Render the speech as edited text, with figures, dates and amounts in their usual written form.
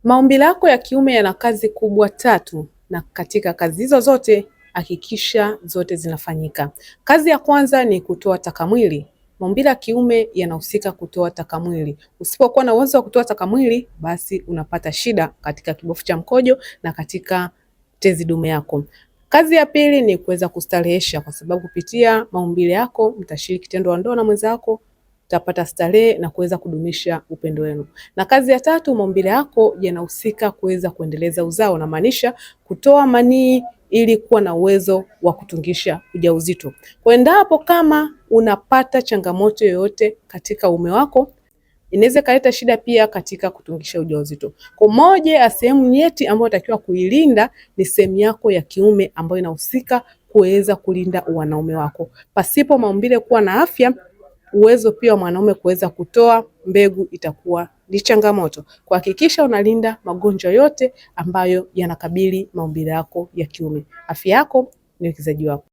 Maumbile yako ya kiume yana kazi kubwa tatu, na katika kazi hizo zote hakikisha zote zinafanyika. Kazi ya kwanza ni kutoa taka mwili. Maumbile ya kiume yanahusika kutoa taka mwili. Usipokuwa na uwezo wa kutoa taka mwili, basi unapata shida katika kibofu cha mkojo na katika tezi dume yako. Kazi ya pili ni kuweza kustarehesha, kwa sababu kupitia maumbile yako mtashiriki tendo la ndoa na mwenzako, utapata starehe na kuweza kudumisha upendo wenu. Na kazi ya tatu, maumbile yako yanahusika kuweza kuendeleza uzao, namaanisha kutoa manii ili kuwa na uwezo wa kutungisha ujauzito. Kwa endapo kama unapata changamoto yoyote katika uume wako, inaweza ikaleta shida pia katika kutungisha ujauzito. Kwa moja ya sehemu nyeti ambayo unatakiwa kuilinda ni sehemu yako ya kiume ambayo inahusika kuweza kulinda wanaume wako. Pasipo maumbile kuwa na afya, uwezo pia wa mwanaume kuweza kutoa mbegu itakuwa ni changamoto. Kuhakikisha unalinda magonjwa yote ambayo yanakabili maumbile yako ya kiume. Afya yako ni uwekezaji wako.